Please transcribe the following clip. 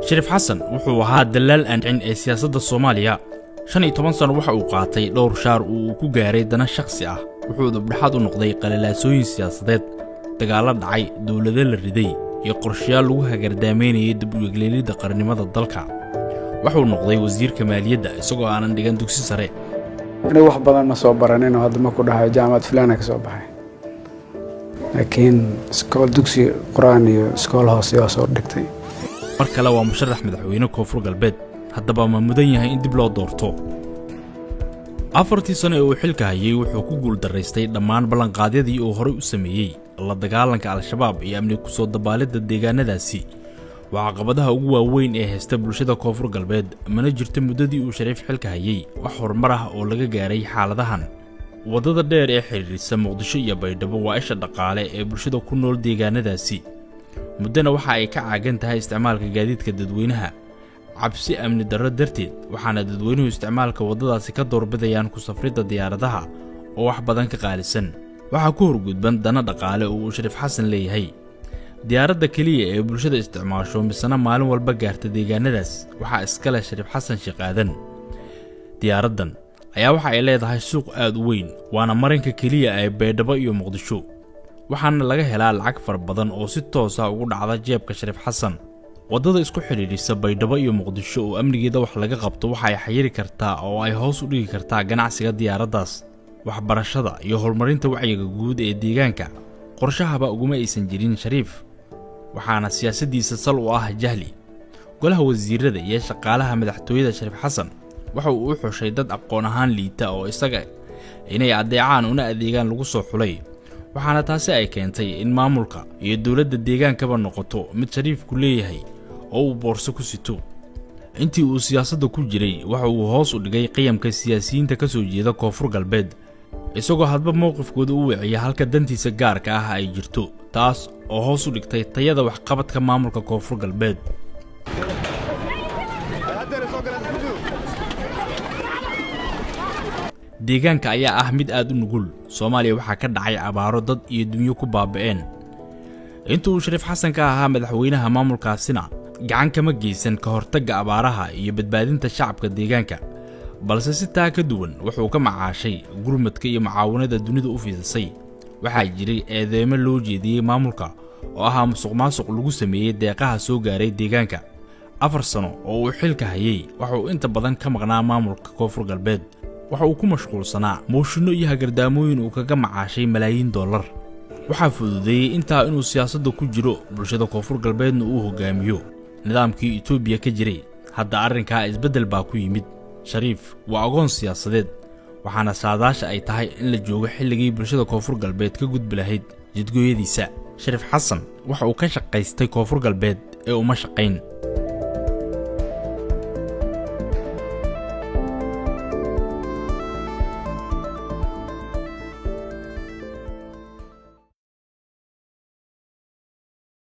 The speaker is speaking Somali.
Shariif Xasan wuxuu ahaa dalaal aan dhicin ee siyaasadda Soomaaliya. 15 sano waxa uu qaatay dhowr shaar oo uu ku gaaray dana shakhsi ah. Wuxuu dubdhexaad u noqday qalalaasooyin siyaasadeed, dagaallo dhacay, dowlado la riday iyo qorshayaal lagu hagardaamaynayay dib u yagleelidda qarannimada dalka. Wuxuu noqday wasiirka maaliyadda isagoo aanan dhigan dugsi sare. Anigu wax badan ma soo baranin oo hadda ma ku dhahayo jaamacad fulana ka soo baxay, laakiin iskool, dugsi Qur-aan iyo iskool hoose waa soo dhigtay. Mar kale waa musharax madaxweyne Koonfur Galbeed. Haddaba, ma mudan yahay in dib loo doorto? 4-tii sano ee uu xilka hayay wuxuu ku guuldarraystay dhammaan ballanqaadyadii uu horay u sameeyey. La dagaalanka Al-Shabaab iyo amni ku soo dabaalidda deegaanadaasi waa caqabadaha ugu waaweyn ee haysta bulshada Koonfur Galbeed. Mana jirto muddadii uu Shariif xilka hayay wax horumar ah oo laga gaaray xaaladahan. Waddada dheer ee xidhiidhisa Muqdisho iyo Baydhabo waa isha dhaqaale ee bulshada ku nool deegaanadaasi. Muddana waxa ay ka caagan tahay isticmaalka gaadiidka dadweynaha cabsi amni darro darteed, waxaana dadweynuhu isticmaalka waddadaasi ka doorbidayaan ku safridda diyaaradaha oo wax badan ka qaalisan. Waxaa ku horgudban dana dhaqaale oo uu Shariif Xasan leeyahay. Diyaaradda keliya ee bulshada isticmaasho misena maalin walba gaarta deegaanadaas waxaa iska leh Shariif Xasan Sheekh Aadan. Diyaaraddan ayaa waxa ay leedahay suuq aad u weyn, waana marinka keliya ee Baydhabo iyo Muqdisho, waxaana laga helaa lacag fara badan oo si toosa ugu dhacda jeebka Shariif Xasan. Waddada isku xidhiidhisa Baydhabo iyo Muqdisho oo amnigeeda wax laga qabto waxa ay xayiri kartaa oo ay hoos u dhigi kartaa ganacsiga diyaaraddaas. Waxbarashada iyo horumarinta wacyiga guud ee deegaanka qorshahaba uguma aysan jirin Shariif, waxaana siyaasaddiisa sal u ah jahli. Golaha wasiirada iyo shaqaalaha madaxtooyada Shariif Xasan waxa uu u xushay dad aqoon ahaan liita oo isaga inay addeecaan una adeegaan lagu soo xulay, waxaana taasi ay keentay in maamulka iyo dowladda deegaankaba noqoto mid Shariifku leeyahay oo uu boorso ku sito. Intii uu siyaasadda ku jiray waxa uu hoos u dhigay qiyamka siyaasiyiinta ka soo jeeda Koonfur Galbeed, isagoo hadba mowqifkooda u wiciya halka dantiisa gaarka ah ay jirto, taas oo hoos u dhigtay tayada waxqabadka maamulka Koonfur Galbeed. Deegaanka ayaa ah mid aad u nugul. Soomaaliya waxaa ka dhacay abaaro dad iyo dunyo ku baaba'een. Inta uu Shariif Xasan ka ahaa madaxweynaha maamulkaasina gacan kama geysan ka hortagga abaaraha iyo badbaadinta shacabka deegaanka, balse si taa ka duwan wuxuu ka macaashay gurmadka iyo mucaawanada dunida u fidisay. Waxaa jiray eedeemo loo jeediyey maamulka oo ahaa musuq maasuq lagu sameeyey deeqaha soo gaaray deegaanka. 4 sano oo uu xilka hayay waxa uu inta badan ka maqnaa maamulka Koonfur Galbeed. Waxa uu ku mashquulsanaa mooshinno iyo hagardaamooyin uu kaga macaashay malaayiin dollar. Waxaa fududeeyey intaa inuu siyaasadda ku jiro, bulshada Koonfur Galbeedna uu hogaamiyo nidaamkii Itoobiya ka jiray. Hadda arrinkaa isbeddel baa ku yimid. Shariif waa agoon siyaasadeed, waxaana saadaasha ay tahay in la joogo xilligii bulshada Koonfur Galbeed ka gudbi lahayd jidgooyadiisa. Shariif Xasan waxa uu ka shaqaystay Koonfur Galbeed ee uma shaqayn.